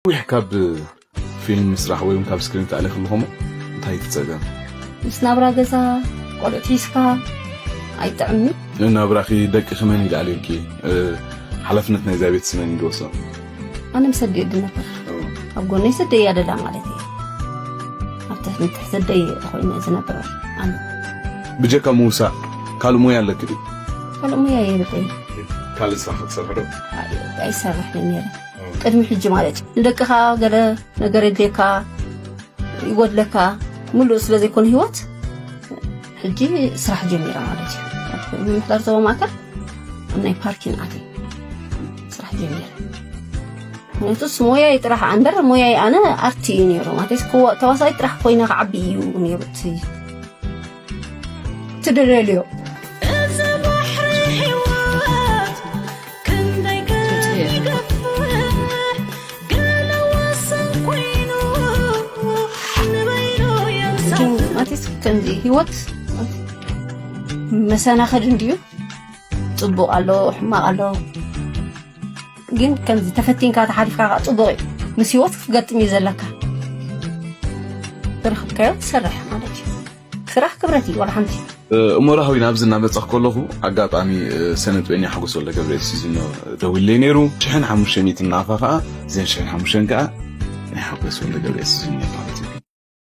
ዊሕ ካብ ፊልም ምስራሕ ወይ እውን ካብ ስክሪን ተኣሊኽልኹሞ እንታይ ትጸገም? ምስ ናብራ ገዛ ቆልዑት ሒዝካ ኣይጥዕምን። ናብራኺ ደቂ ክመን ይልዓል ኢልኪ ሓላፍነት ናይዛ ቤት ስመን ይድወሶ? ኣነ ምስ ኣደይ ድነበር ኣብ ጎነይ ሰደይ ያደላ ማለት እዩ። ኣብ ትሕቲ ትሕቲ ሰደይ ኮይኑ ዝነበር ኣነ። ብጀካ ምውሳእ ካልእ ሞያ ኣለኪ ድዩ? ካልእ ሞያ የብለይ። ካልእ ስራሕ ክትሰርሒ ዶ? ኣይሰርሕን ነይረ ቅድሚ ሕጂ ማለት እዩ። ንደቅኻ ገለ ነገር የድልየካ ይጎድለካ ምሉእ ስለ ዘይኮነ ህይወት ሕጂ ስራሕ ጀሚረ ማለት እዩ። ምምሕዳር ዞባ ማእከል ኣብ ናይ ፓርኪን ኣትየ ስራሕ ጀሚረ። ምክንያቱስ ሞያይ ጥራሕ ኣንበር ሞያይ ኣነ ኣርቲ እዩ ነይሩ ማለት እዩ። ተዋሳይ ጥራሕ ኮይነ ክዓቢ እዩ ነይሩ እቲ ትደለልዮ። እዚ ባሕሪ ህይወት ክንደይ ከይገፍሕ ገለ ወሰን ኮይኑ ንበይኑ የንሳፍ። ማለትስ ከምዚ ህይወት መሰናኸል እንድዩ። ፅቡቅ ኣሎ፣ ሕማቅ ኣሎ። ግን ከምዚ ተፈቲንካ ተሓሊፍካ ከዓ ፅቡቅ እዩ። ምስ ህይወት ክትገጥም እዩ ዘለካ። ዝረኸብካዮ ትሰርሕ ማለት እዩ። ስራሕ ክብረት እዩ ዋላ ሓንቲ። እሞ ራህዊ ናብዚ እናመጻኹ ከለኹ ኣጋጣሚ ሰነጥበኛ ሓጎስ ወልደ ገብርኤል ሲዝኖ ደዊለይ ነይሩ። ሽሕን ሓሙሽተ ሚእትን ናፋ ከዓ እዘን ሽሕን ሓሙሽተን ከዓ ናይ ሓጎስ ወልደ ገብርኤል ሲዝኖ ማለት